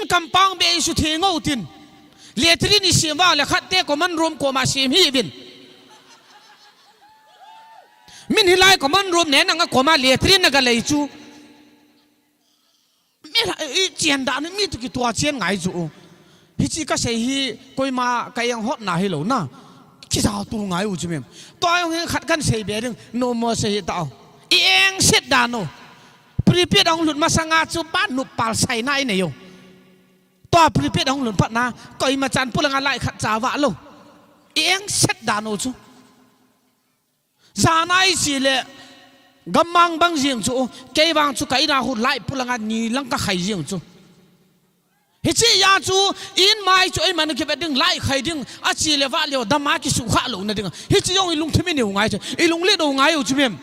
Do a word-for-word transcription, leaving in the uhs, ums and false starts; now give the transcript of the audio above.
Compound beh isutheng u tin. Latrine isem vang le khat te common room koma sem hih uvin. Min hilai common room neh nanga koma latrine nagalei chu. Mi la, ichen dan mi toh kitoh chen ngai chu. Hiche kasei hi koima ka-enghotna hilou na. Kijao tu ngai u chu mem. Tua jong hi khat kahin seibe ding, nommo sei hih tao. I-engset dan u. Prepaid ahung lut masanga chu pa nupa saina inei u. Tua prepaid ahung lut patna, koima chan polanga light khat cha vah lou. I-engset dan u chu. Jan a iche le, gammang bang jeng chu, kei vang chu ka-in a khu light polanga ni lang kakhai jeng chu. Hiche a chu, in mai chu eiman kivet ding, light khai ding, ache le vah leu, dam a kisuhkhah louna dinga. Hiche jong ilungthim inei u ngai chu, ilunglet u ngai u chu mem.